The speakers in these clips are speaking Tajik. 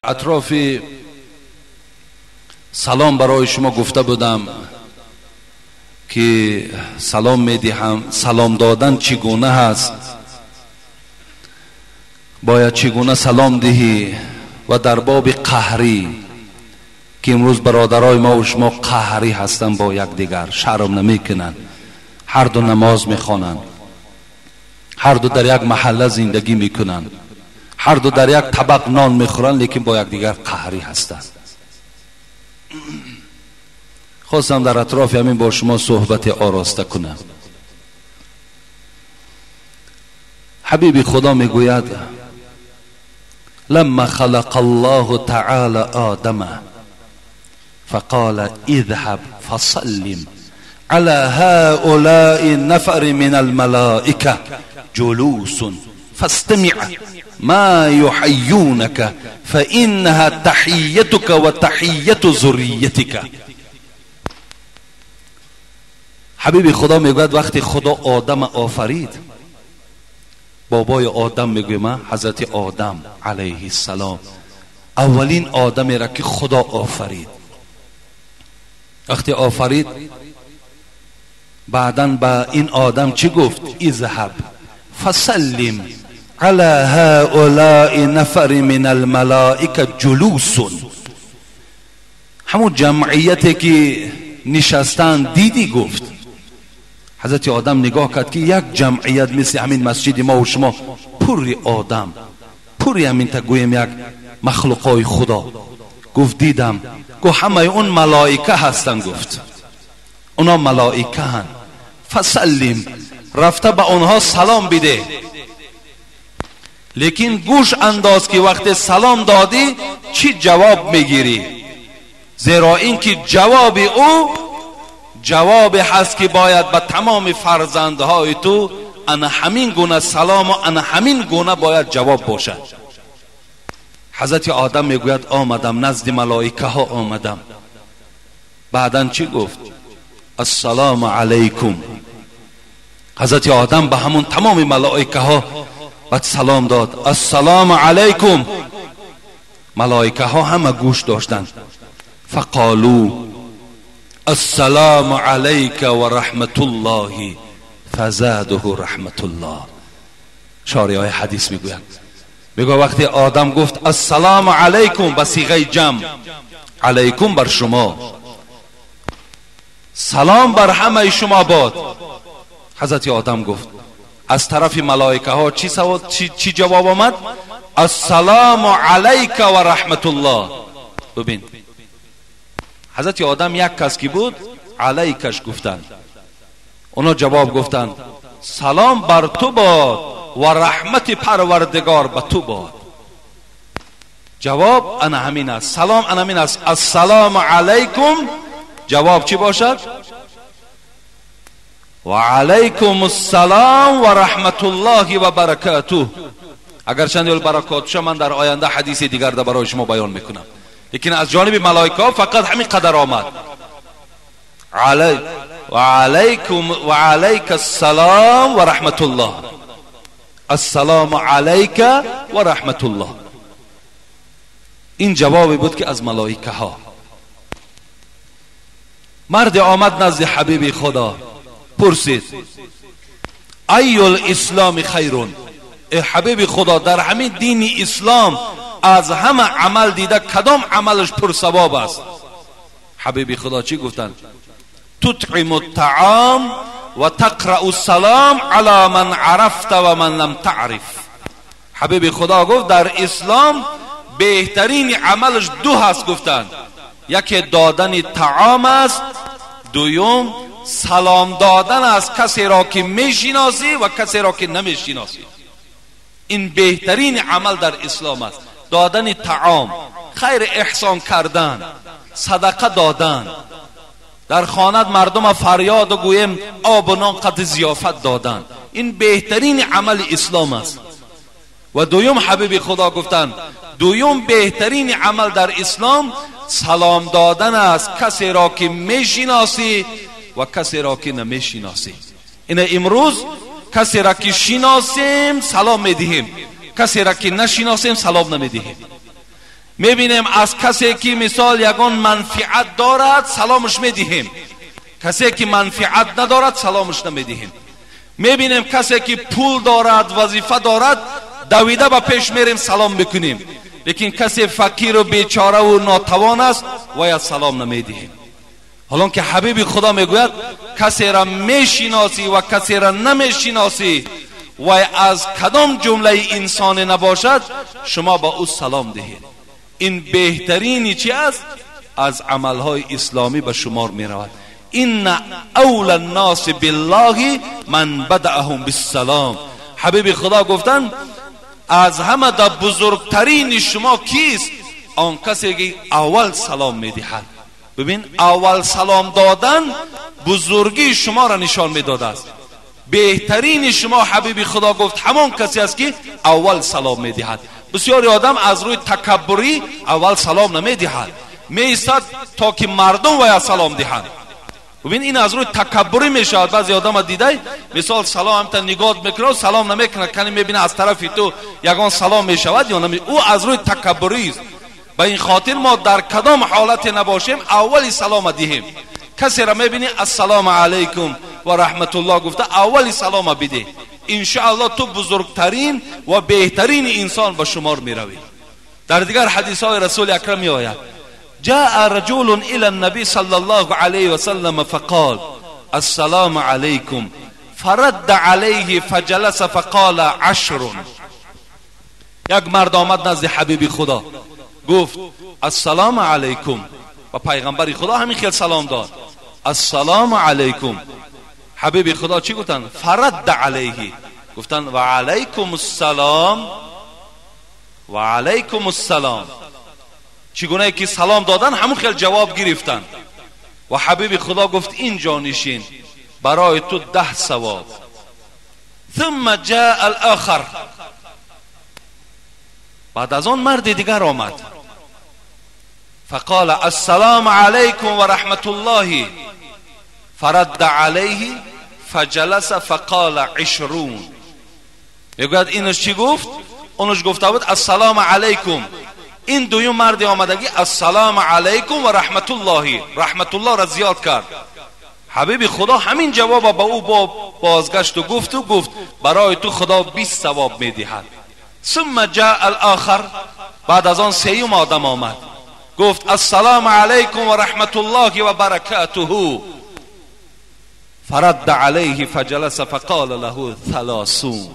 Атрофи салом барои шумо гуфта будам ки салом медиҳам. Салом додан чӣ гуна ҳаст, бояд чӣ гуна салом диҳӣ ва дар боби қаҳрӣ ки имрӯз бародарои мо ва шумо қаҳрӣ ҳастанд бо якдигар, шарм намекунанд, ҳар ду намоз мехонанд, ҳар ду дар як маҳалла зиндагӣ мекунанд, ҳар ду дар як табақ нон мехӯранд, лекин бо якдигар қаҳрӣ ҳастанд. Хостам дар атрофи ҳамин бо шумо суҳбати ороста кунам. Ҳабиби Худо мегӯяд: لما خلق الله تعالى آدم فقال اذهب فسلم على هؤلاء النفر من الملائكة جلوس فاستمع ما يحيونك فإنها تحيتك وتحية ذريتك. حبیب خدا میگوید وقتی خدا آدم آفرید، بابای آدم میگویم حضرت آدم علیه السلام، اولین آدمی را که خدا آفرید، وقتی آفرید بعداً به این آدم چی گفت؟ اذهب فسلم على هؤلاء نفر من الملائکه جلوس. همون جمعیتی که نشستن دیدی؟ گفت حضرت آدم نگاه کرد که یک جمعیت مثل همین مسجد ما و شما، پر آدم، پر همین تا گویم یک مخلوقای خدا. گفت دیدم. گفت همه اون ملائکه هستن. گفت اونا ملائکه هن. فسلم، رفته به اونها سلام بده، لیکن گوش انداز که وقت سلام دادی چی جواب میگیری، زیرا اینکه جواب او جواب هست که باید به تمام فرزندهای تو انا همین گونه سلام و انا همین گونه باید جواب باشد. حضرت آدم میگوید آمدم نزد ملائکه ها آمدم. بعدا چی گفت؟ السلام علیکم. حضرت آدم به همون تمام ملائکه ها بعد سلام داد، السلام علیکم. ملائکه ها همه گوش داشتند. فقالوا السلام علیک و رحمت الله فزاده رحمت الله. شارع های حدیث میگوید، میگه وقتی آدم گفت السلام علیکم به صیغه جمع، علیکم بر شما، سلام بر همه شما باد. حضرت آدم گفت از طرف ملائکه ها چی جواب آمد؟ السلام علیک و رحمت الله. ببین حضرت آدم یک کس کی بود، علیکش گفتند، اونا جواب گفتند سلام بر تو باد و رحمت پروردگار به تو باد. جواب انا همین است، سلام انا همین است. السلام علیکم جواب چی باشد؟ و علیکم السلام و رحمت الله و برکاته. اگر چند برکاتش من در آینده حدیث دیگر در برای شما بیان میکنم، لیکن از جانب ملائکه فقط همین قدر آمد، و علیکم و علیک السلام و رحمت الله، السلام علیک و رحمت الله. این جوابی بود که از ملائکه ها. مرد آمد نزد حبیب خدا، پرسید ای الاسلام خیرون، ای حبیب خدا در همین دین اسلام از همه عمل دیده کدام عملش پر ثواب است؟ حبیب خدا چی گفتند؟ تطعم الطعام و تقرأ السلام علی من عرفت و من لم تعرف. حبیب خدا گفت در اسلام بهترین عملش دو هست گفتند، یکی دادن طعام است، دوم سلام دادن از کسی را که میشناسی و کسی را که نمیشناسی. این بهترین عمل در اسلام است، دادن طعام، خیر احسان کردن، صدقه دادن، در خانه مردم فریاد و گویم آب و نان قد ضیافت دادن، این بهترین عمل اسلام است. و دوم حبیب خدا گفتند دوم بهترین عمل در اسلام سلام دادن است کسی را که میشناسی و کسی را که نمیشناسی. این امروز کسی را که شناسیم سلام میدهیم، کسی را که نشناسیم سلام نمیدهیم. میبینیم از کسی که مثال یگان منفعت دارد سلامش میدهیم، کسی که منفعت ندارد سلامش نمیدهیم. میبینیم کسی که پول دارد، وظیفه دارد، دویده به پیش میریم سلام میکنیم، لیکن کسی فقیر و بیچاره و ناتوان است باید سلام نمیدهیم. حالا که حبیب خدا میگوید کسی را میشناسی و کسی را نمیشناسی و از کدام جمله انسان نباشد شما با او سلام دهید. این بهترینی چی است؟ از عملهای اسلامی به شمار میرود. این اول الناس بالله من بدأهم بالسلام. حبیب خدا گفتن از همه در بزرگترین شما کیست؟ آن کسی که اول سلام میدهد. ببین، اول سلام دادن بزرگی شما را نشان میداده است. بهترین شما حبیب خدا گفت همان کسی است که اول سلام میدهد. بسیاری آدم از روی تکبری اول سلام نمیدهد، میایستد تا که مردم باید سلام دهند. ببین، این از روی تکبری میشود. بعضی آدم دیده مثال سلام تا نگاه میکنه سلام نمیکنه، کنی میبینه از طرف تو یگان سلام میشود یا نمی، او از روی تکبری است. به این خاطر ما در کدام حالت نباشیم اولی سلام دهیم. کسی را میبینی السلام علیکم و رحمت الله گفته اولی سلام بده، انشاءالله تو بزرگترین و بهترین انسان به شمار میروی. در دیگر حدیث های رسول اکرم میآید جاء رجل الى النبي صلى الله عليه وسلم فقال السلام عليكم فرد عليه فجلس فقال عشر. یک مرد آمد نزد حبیب خدا گفت السلام علیکم و پیغمبر خدا همین خیل سلام داد، السلام علیکم. حبیب خدا چی گفتن؟ فرد علیه، گفتن و علیکم السلام و علیکم السلام. چگونه که سلام دادن همون خیل جواب گرفتن. و حبیب خدا گفت اینجا نشین برای تو 10 ثواب. ثم جاء الاخر، بعد از آن مرد دیگر آمد فقال السلام علیکم و رحمت الله فرد علیه فجلس فقال 20. میگوید اینش چی گفت؟ اونش گفته بود السلام علیکم. این دویم مرد آمدگی السلام علیکم و رحمت الله، رحمت الله را زیاد کرد. حبیب خدا همین جواب با او بازگشت و گفت و گفت برای تو خدا 20 ثواب میدهد. ثم جاء الاخر، بعد از آن سیوم آدم آمد گفت السلام علیکم و رحمت الله و برکاته فرد علیه فجلس فقال له 30.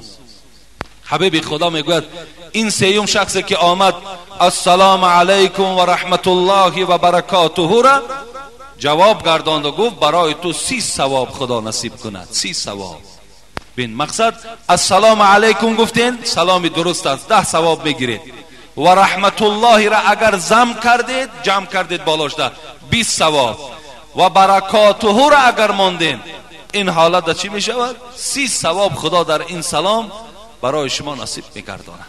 حبیب خدا میگوید این سیوم شخصی که آمد السلام علیکم و رحمت الله و برکاته را جواب گرداند و گفت برای تو 30 ثواب خدا نصیب کند. 30 ثواب. بین مقصد السلام علیکم گفتین سلام درست است، 10 ثواب میگیرید. و رحمت الله را اگر زم کردید جمع کردید بالاش ده 20 ثواب. و برکاته را اگر ماندین این حالت چی میشود؟ 30 ثواب خدا در این سلام برای شما نصیب میگرداند.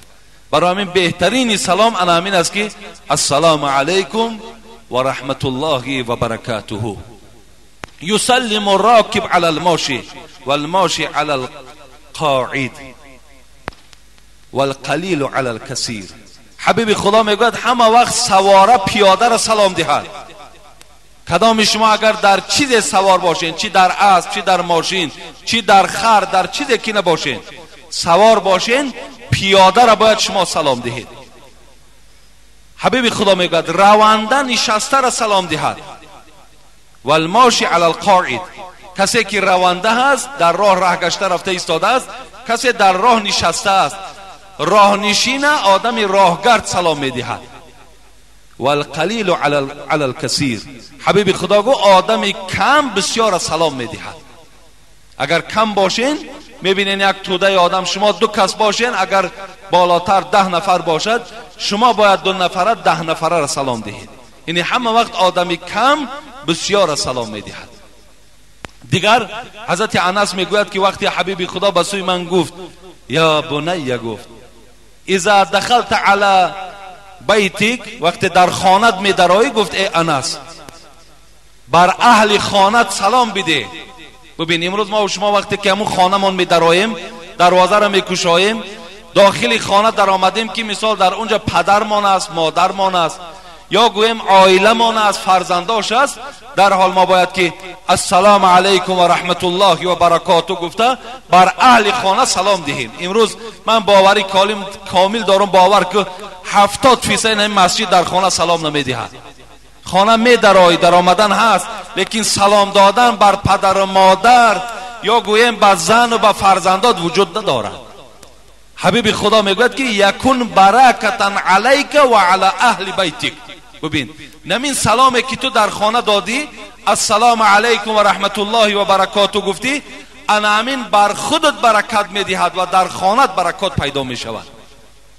برای همین بهترین سلام انا همین است که السلام علیکم و رحمت الله و برکاته. یسلم الراکب علی الماشی والماشی علی القاعد والقلیل علی الکثیر. حبیب خدا میگوید همه وقت سواره پیاده را سلام دهد. کدام شما اگر در چیز سوار باشین، چی در اسب، چی در ماشین، چی در خر، در چیزی که نباشین سوار باشین، پیاده را باید شما سلام دهید. حبیب خدا میگوید رونده نشسته را سلام دهد. والماشی علی القاعد، کسی که رونده هست در راه راه گشته رفته ایستاده است، کسی در راه نشسته است، راه نشینه آدم راهگرد سلام میدهد. والقلیل علی الکثیر، حبیب خدا گو آدم کم بسیار سلام میدهد. اگر کم باشین میبینین یک توده آدم، شما 2 کس باشین، اگر بالاتر 10 نفر باشد شما باید 2 نفره 10 نفره را سلام دهید. یعنی همه وقت آدمی کم بسیار سلام میدهد. دیگر حضرت انس میگوید که وقتی حبیب خدا به سوی من گفت یا بنی، گفت اذا دخلت علی بیتک، وقتی در خانت میدرایی، گفت ای انس بر اهل خانت سلام بده. ببین امروز ما و شما وقتی که همون خانمان میدراییم، دروازه را میکشاییم، Дохили хона дар омадем ки мисол дар онҷа падармон аст, модармон аст, ё гӯем оиламон аст, фарзандош аст, дар ҳол мо бояд ки ассалому алайкум ва раҳматуллоҳи ва баракоту гуфта бар аҳли хона салом диҳем. Имрӯз ман боварӣ комил дорам, бовар ки 70% ин масҷид дар хона салом намедиҳад. Хона медарои, дар омадан ҳаст, лекин салом додан бар падару модар ё гӯем ба зану ба фарзандот вуҷуд надорад. Ҳабиби Худо мегӯяд ки якун баракатан алайка ва ала аҳли байтик. Бибин, намин саломе ки ту дар хона додӣ, ассалому алайкум ва раҳматуллоҳи ва баракоту гуфтӣ, ана ҳамин бар худат баракат медиҳад ва дар хонат баракот пайдо мешавад.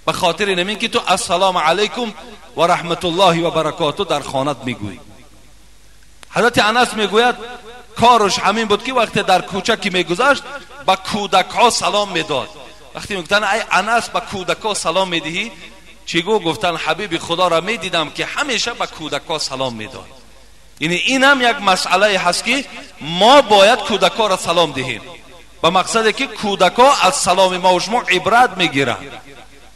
Ба хотири намин ки ту ассалому алайкум ва раҳматуллоҳи ва баракоту дар хонат мегӯӣ. Ҳазрати Анас мегӯяд кораш ҳамин буд ки вақте дар кӯча ки мегузашт ба кӯдакҳо салом медод. Вақте мегуфтанд ай Анас ба кӯдакҳо салом медиҳӣ, чӣ гу? Гуфтанд ҳабиби Худоро медидам ки ҳамеша ба кӯдакҳо салом медод. Яъне инам як масъалае ҳаст ки мо бояд кӯдакҳоро салом диҳем, ба мақсаде ки кӯдакҳо аз саломи мо ва шумо ибрат мегиранд.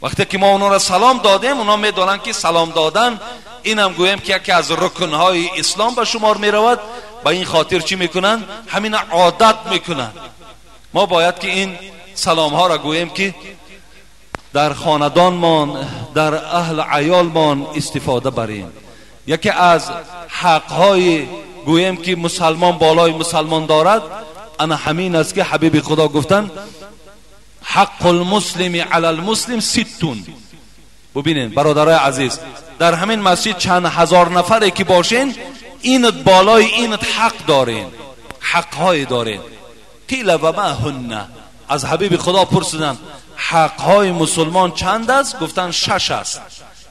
Вақте ки мо онҳоро салом додем, онҳо медонанд ки салом додан инам гӯем ки яке аз рукнҳои ислом ба шумор меравад. Ба ин хотир чӣ мекунанд? Ҳамина одат мекунанд. Мо бояд ки ин саломҳоро гӯем ки дар хонадонмон, дар аҳл аёлмон истифода барем. Яке аз ҳақҳои гӯем ки мусалмон болои мусалмон дорад ана ҳамин аст ки ҳабиби Худо гуфтанд ҳаққу лмуслими ала лмуслим ситтун. Бубинед бародарои азиз, дар ҳамин масҷид чанд ҳазор нафаре ки бошен, инат болои инат ҳақ дорен, ҳақҳое дорен. Қила ва ма ҳунна, аз ҳабиби Худо пурсиданд ҳақҳои мусулмон чанд аст? Гуфтанд 6 аст.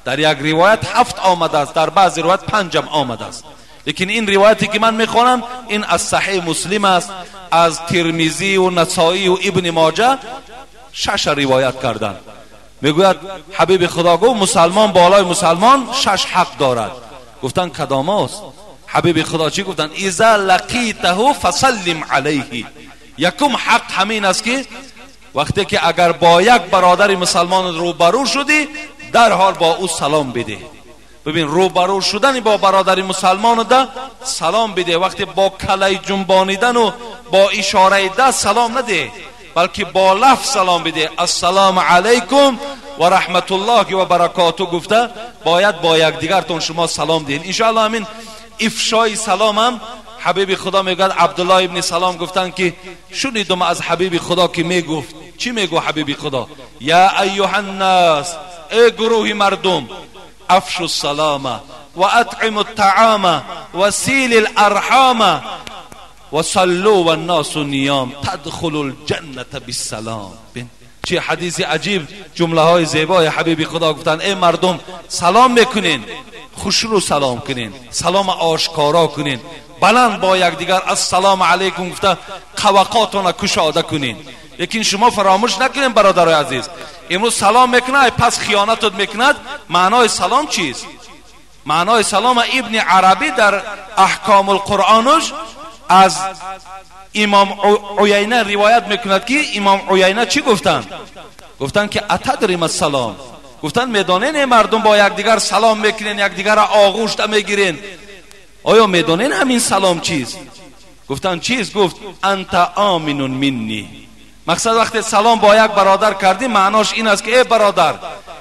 Дар як ривоят 7 омадааст, дар баъзе ривоят 5 омадааст. Лекин ин ривояте ки ман мехонам ин аз Саҳеҳ Муслим аст, аз Тирмизӣ ва Насоӣ ва Ибни Моҷа 6 ривоят карданд. Мегӯяд ҳабиби Худо гуфт мусалмон болои мусалмон 6 ҳақ дорад. Гуфтанд кадомост? Ҳабиби Худо чӣ гуфтанд? Иза лақитаҳу фасаллим алайҳи. Якум ҳақ ҳамин аст ки вақте ки агар бо як бародари мусалмон рӯбарӯ шудӣ, дарҳол бо ӯ салом бидеҳ. Бибин, рӯбарӯ шудани бо бародари мусалмонда салом бидеҳ. Вақте бо калай ҷунбонидану бо ишораи даст салом надеҳ, балки бо лафз салом бидеҳ. Ассалому алайкум ва раҳматуллоҳи ва баракоту гуфта бояд бо якдигартон шумо салом диҳед. Иншоаллоҳ ҳамин ифшои саломам ҳабиби Худо мегӯяд Абдуллоҳ ибни Салом гуфтанд ки шунидум аз ҳабиби Худо ки мегуфт. Чӣ мегӯ ҳабиби Худо? Я айюҳаннас, эй гурӯҳи мардум, афшу салама ва атъиму таама ва сили ларҳама ва саллу ваннасу ниям тадхулу лҷанната биссалом. Чӣ ҳадиси аҷиб, ҷумлаҳои зебои ҳабиби Худо гуфтанд эй мардум, салом мекунен, хушрӯ салом кунен, салом ошкоро кунен, баланд бо якдигар ассалому алайкум гуфта қавақотона кушода кунен. Лекин шумо фаромӯш накунед бародарои азиз, имрӯз салом мекунад, пас хиёнатот мекунад. Маънои салом чист? Маънои салом Ибни Арабӣ дар Аҳкомулқуръонуш аз Имом Уяйна ривоят мекунад ки Имом Уяйна чӣ гуфтанд? Гуфтанд ки атадрима салом. Гуфтанд медонен эй мардум бо якдигар салом мекунен, якдигарро оғӯшта мегирен, оё медонен ҳамин салом чист? Гуфтанд чист? Гуфт анта оминун минни. Мақсад вақте салом бо як бародар кардӣ, маънош ин аст ки эй бародар,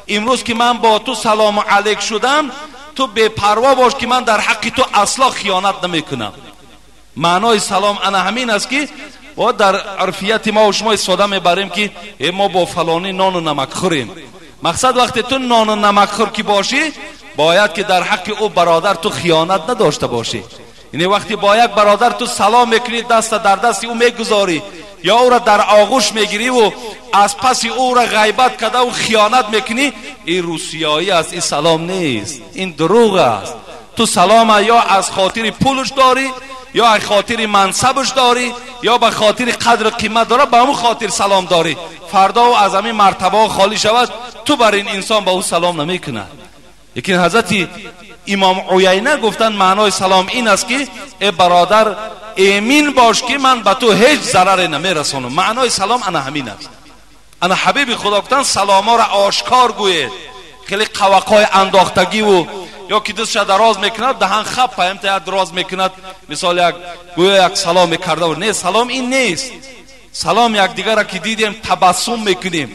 имрӯз ки ман бо ту салому алайк шудам, ту бепарво бош ки ман дар ҳаққи ту асло хиёнат намекунам. Маънои салом ана ҳамин аст ки мо дар урфияти мо ва шумо истифода мебарем ки мо бо фалонӣ нону намак хӯрем. Мақсад вақте ту нону намакхӯр ки бошӣ, бояд ки дар ҳаққи ӯ бародар ту хиёнат надошта бошӣ. Яъне вақте бо як бародар ту салом мекунӣ, даста дар дасти ӯ мегузорӣ ё ӯро дар оғӯш мегирӣ ва аз паси ӯро ғайбат карда ӯ хиёнат мекунӣ, ин русиёӣ аст, ин салом нест, ин дурӯғ аст. Ту салома ё аз хотири пулш дорӣ, ё аз хотири мансабш дорӣ, ё ба хотири қадру қимат дорӣ, ба ҳамон хотир салом дорӣ. Фардо ӯ аз ҳамин мартабаҳо холӣ шавад, ту бар ин инсон ба ӯ салом намекунад. Лекин ҳазрати Имом Уяйна гуфтанд маънои салом ин аст ки эй бародар, эмин бош ки ман ба ту ҳеҷ зараре намерасонам. Маънои салом ана ҳамин аст. Ана ҳабиби Худо гуфтанд саломоро ошкор гӯед. Хеле қавақҳои андохтагиву ё ки дастша дароз мекунад, даҳан хап паямта як дароз мекунад, мисол як гӯё як салом мекарда. Не, салом ин нест. Салом якдигарро ки дидем табассум мекунем,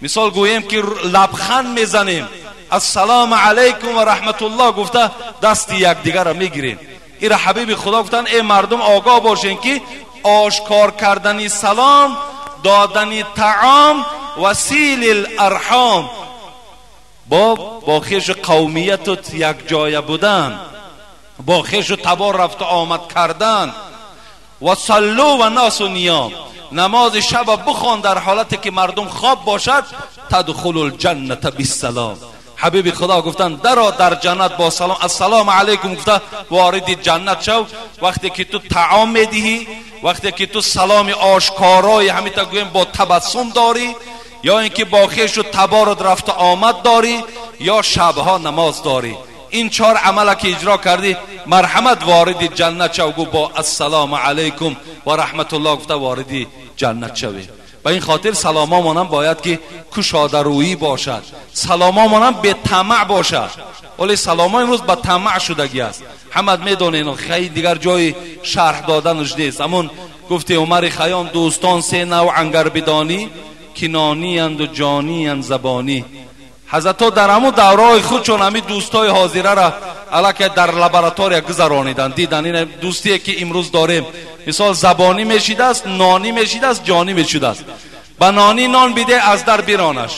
мисол гӯем ки лабханд мезанем, ассалому алайкум ва раҳматуллоҳ гуфта дасти якдигарро мегирем. Ира ҳабиби Худо гуфтанд эй мардум огоҳ бошед ки ошкор кардани салом, додани таом ва силил арҳом, бо хешу қавмияту якҷоя будан, бо хешу табор рафту омад кардан, ва саллу ва насу ниём, намози шаба бихон дар ҳолате ки мардум хоб бошад, тадхулу лҷанната биссалом. Ҳабиби Худо гуфтанд даро дар ҷаннат бо салом, ассалому алайкум гуфта вориди ҷаннат шав. Вақте ки ту таом медиҳӣ, вақте ки ту саломи ошкорои ҳамита гӯем бо табассум дорӣ, ё ин ки бо хешу таборут рафту омад дорӣ, ё шабҳо намоз дорӣ, ин чор амала ки иҷро кардӣ, марҳамат вориди ҷаннат шав. Гӯ бо ассалому алайкум ва раҳматуллоҳ гуфта вориди ҷаннат шавӣ. Ба ин хотир саломомонам бояд ки кушодарӯӣ бошад, саломомонам бетамаъ бошад. Вале саломо имрӯз ба тамаъ шудагӣ аст. Ҳамат медонед, хеле дигар ҷои шарҳ доданаш нест. Ҳамун гуфти Умари Хайём дӯстон се нав ангар бидонӣ, ки нониянд ҷониянд забонӣ. Ҳазрато дар ҳамун давраҳои худшон ҳамин дӯстои ҳозираро аллакай дар лаборатория гузарониданд, дидан ин дӯстие ки имрӯз дорем. Мисол забонӣ мешидааст, нонӣ мешидааст, ҷонӣ мешудааст. Ба нонӣ нон биде, аз дар биронаш.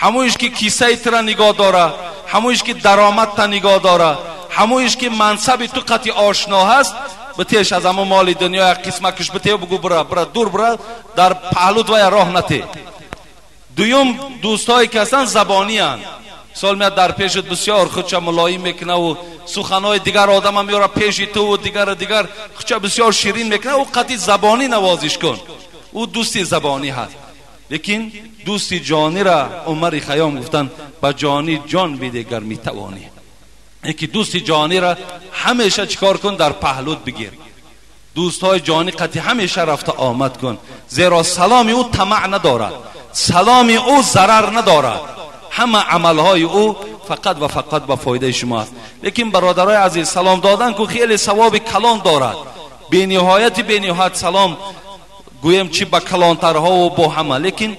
Ҳамоиш ки кисаи тура нигоҳ дора, ҳамоиш ки даромадта нигоҳ дора, ҳамоиш ки мансаби ту қати ошно ҳаст, битеш аз ҳамон моли дунё як қисмакаш бите, бугӯ бира, бира, дур бира, дар паҳлут вая роҳ нате. Дуюм дӯстҳое ки ҳастанд забониянд. Мисол меяд дар пешат бисёр худша мулоим мекунаву суханҳои дигар одама меёра пеши туву дигар дигар худша бисёр ширин мекунад, ӯ қати забонӣ навозиш кун, ӯ дӯсти забонӣ ҳаст. Лекин дӯсти ҷонира Умари Хайём гуфтанд ба ҷонӣ ҷон биде гар метавонӣ. Яки дӯсти ҷонира ҳамеша чикор кун? Дар паҳлут бигир. Дӯстҳои ҷонӣ қати ҳамеша рафта омад кун, зеро саломи ӯ тамаъ надорад, саломи ӯ зарар надорад, ҳама амалҳои ӯ фақат ва фақат ба фоидаи шумо аст. Лекин бародарои азиз, салом додан ку хеле савоби калон дорад, бениҳояти бениҳоят салом гӯем чи ба калонтарҳову бо ҳама. Лекин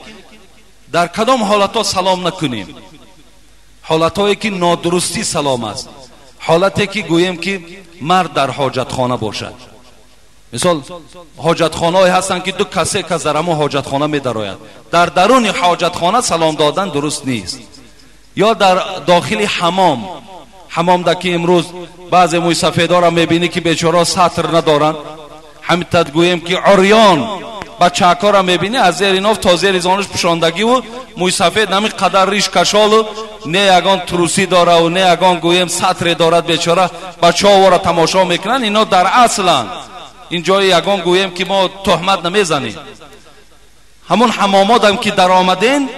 дар кадом ҳолатҳо салом накунем? Ҳолатҳое ки нодурустӣ салом аст, ҳолате ки гӯем ки мард дар ҳоҷатхона бошад. Мисол ҳоҷатхонаҳое ҳастанд ки ду касе кас дар ҳамон ҳоҷатхона медарояд, дар даруни ҳоҷатхона салом додан дуруст нест. Ё дар дохили ҳамом, ҳамомда ки имрӯз баъзе мӯйсафедора мебинӣ ки бечора сатр надоранд, ҳамитад гӯем ки урён бачаакора мебинӣ аз зери ноф то зери зонуш пӯшондагиву мӯйсафед ҳамин қадар риш кашолу не ягон трусӣ дораву не ягон гӯем сатре дорад, бечора бачаҳо тамошо мекунанд. Ино дар асланд ин ҷои ягон гӯем ки мо туҳмат намезанем. Ҳамун ҳамомодам ки даромадем,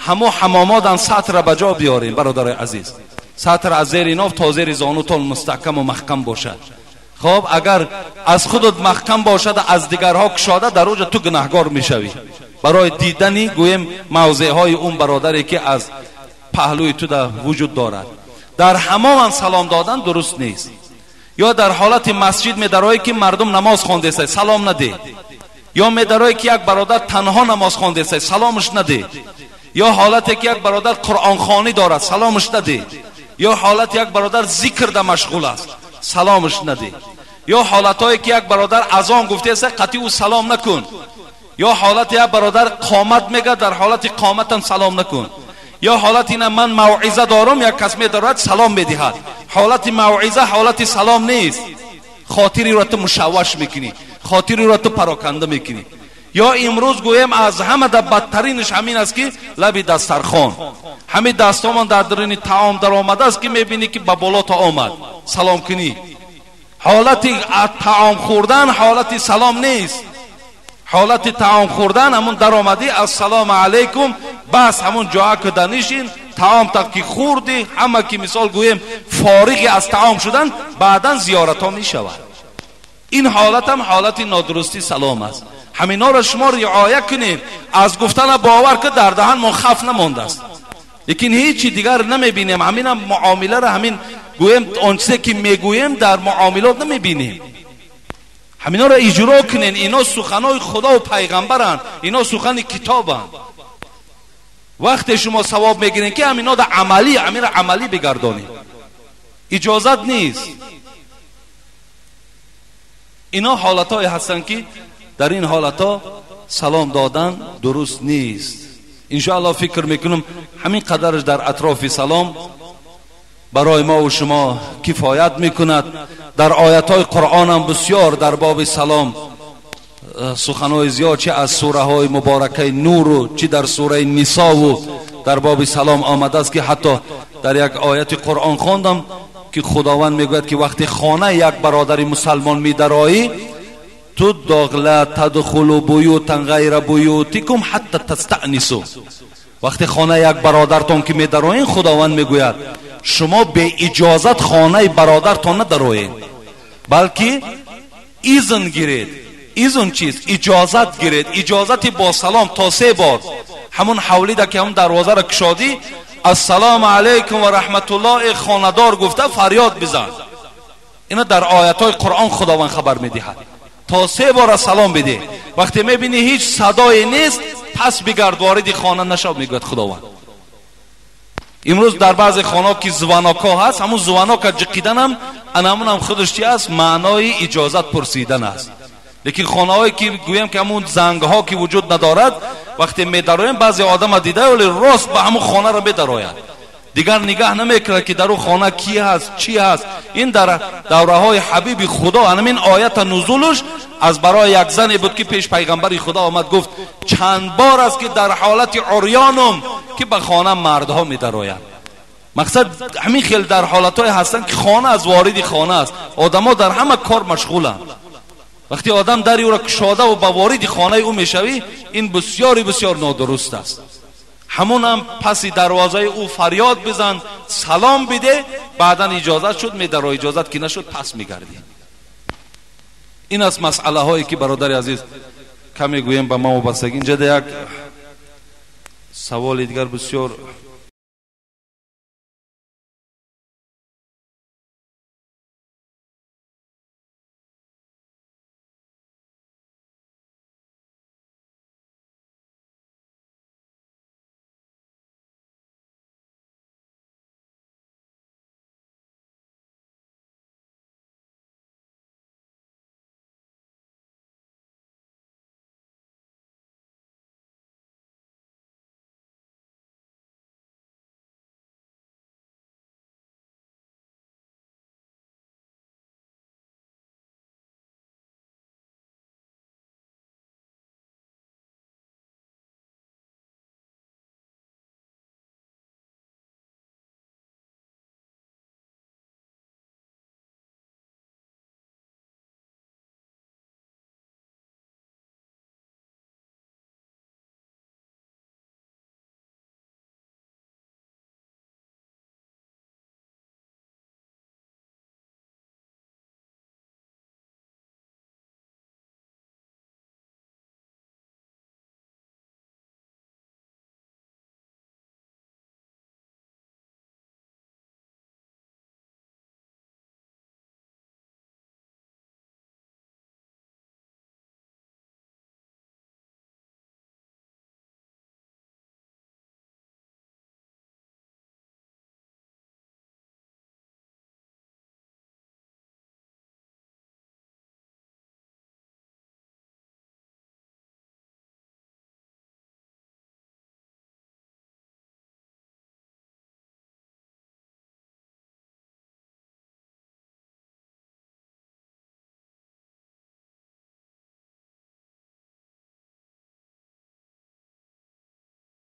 ҳамон ҳамомодам сатра ба ҷо биёрем. Бародарои азиз, сатр аз зери ноф то зери зонутон мустаҳкаму маҳкам бошад. Хоб, агар аз худат маҳкам бошад, аз дигарҳо кушода, дар оҷа ту гунаҳгор мешавӣ барои дидани гӯем мавзеъҳои он бародаре ки аз паҳлӯи ту да вуҷуд дорад. Дар ҳамомам салом додан дуруст нест. Ё дар ҳолати масҷид медароӣ ки мардум намоз хондеста, салом надеҳ. Ё медароӣ ки як бародар танҳо намоз хондеста, саломаш надеҳ. Ё ҳолате ки як бародар қуръонхонӣ дорад, саломаш надеҳ. Ё ҳолате як бародар зикрда машғул аст, саломаш надеҳ. Ё ҳолатҳое ки як бародар азон гуфтеста, қатъи ӯ салом накун. Ё ҳолате як бародар қомат мегӯяд, дар ҳолати қоматам салом накун. Ё ҳолати ина ман мавъиза дорам, як кас медорад салом медиҳад. Ҳолати мавъиза ҳолати салом нест. Хотириро ту мушавваш мекунӣ, хотириро ту пароканда мекунӣ. Ё имрӯз гӯем аз ҳама да бадтаринаш ҳамин аст ки лаби дастархон, ҳамин дастомон дар даруни таом даромадааст ки мебинӣ ки ба боло то омад салом кунӣ. Ҳолати таом хӯрдан ҳолати салом нест. Ҳолати таом хӯрдан ҳамун даромадӣ ассалому алайкум, бас ҳамун ҷоа ки данишин таом та ки хӯрдӣ, ҳама ки мисол гӯем фориғи аз таом шудан, баъдан зиёратҳо мешавад. Ин ҳолатам ҳолати нодурустӣ салом аст. Ҳаминҳоро шумо риоя кунед. Аз гуфтана бовар ки дар даҳан мо хаф намондааст, лекин ҳечи дигар намебинем. Ҳаминам муомиларо ҳамин гӯем, он чизе ки мегӯем дар муомилот намебинем. Ҳаминҳоро иҷро кунед. Ино суханои худо ва пайғамбаранд, ино сухани китобанд. Вақте шумо савоб мегиред ки ҳамино да амалӣ, ҳаминро амалӣ бигардонед. Иҷозат нест. Ино ҳолатҳое ҳастанд ки дар ин ҳолатҳо салом додан дуруст нест. Иншоаллоҳ фикр мекунам ҳамин қадарш дар атрофи салом барои мо ва шумо кифоят мекунад. Дар оятҳои Қуръон ҳам бисёр дар боби салом суханҳои зиёд, чи аз сураҳои муборакаи Нуру, чи дар сураи Нисову дар боби салом омадааст, ки ҳатто дар як ояти Қуръон хондам ки Худованд мегӯяд ки вақти хона як бародари мусалмон медароӣ, ту ла тадхулу буютан ғайра буютикум ҳатта тастаънису. Вақти хона як бародартон ки медароен, Худованд мегӯяд шумо беиҷозат хонаи бародартон надароед, балки изн гиред. Изн чист? Иҷозат гиред. Иҷозати бо салом то 3 бор. Ҳамун ҳавлида ки ҳамун дарвозаро кушодӣ, ассалому алайкум ва раҳматуллоҳ, хонадор гуфта фарёд бизан. Ина дар оятҳои Қуръон Худованд хабар медиҳад. То 3 бора салом бидеҳ. Вақте мебинӣ ҳеҷ садое нест, пас бигард, вориди хона нашав, мегӯяд Худованд. Имрӯз дар баъзе хонаҳо ки звонокҳо ҳаст, ҳамун звонока ҷиқиданам анамунам худаш чи аст? Маънои иҷозат пурсидан аст. Лекин хонаҳое ки гӯям ки ҳамун зангҳо ки вуҷуд надорад, вақте медароем баъзе одама дида, вале рост ба ҳамун хонаро медарояд, дигар нигаҳ намекунад ки дар ӯ хона ки ҳаст, чӣ ҳаст. Ин дар давраҳои ҳабиби Худо ҳамин оята нузулаш аз барои як зане буд ки пеш пайғамбари Худо омад, гуфт чанд бор аст ки дар ҳолати урёнум ки ба хона мардҳо медароянд. Мақсад ҳамин хел дар ҳолатҳое ҳастанд ки хона аз вориди хона аст, одамо дар ҳама кор машғуланд. Вақте одам дари ӯро кушода ва ба вориди хонаи ӯ мешавӣ, ин бисёри бисёр нодуруст аст. Ҳамунам паси дарвозаи ӯ фарёд бизан, салом биде, баъдан иҷозат шуд медаро, иҷозат ки нашуд пас мегардӣ. Ин аст масъалаҳое ки бародари азиз каме гӯем ба ма вобастагӣ. Инҷа як саволи дигар бисёр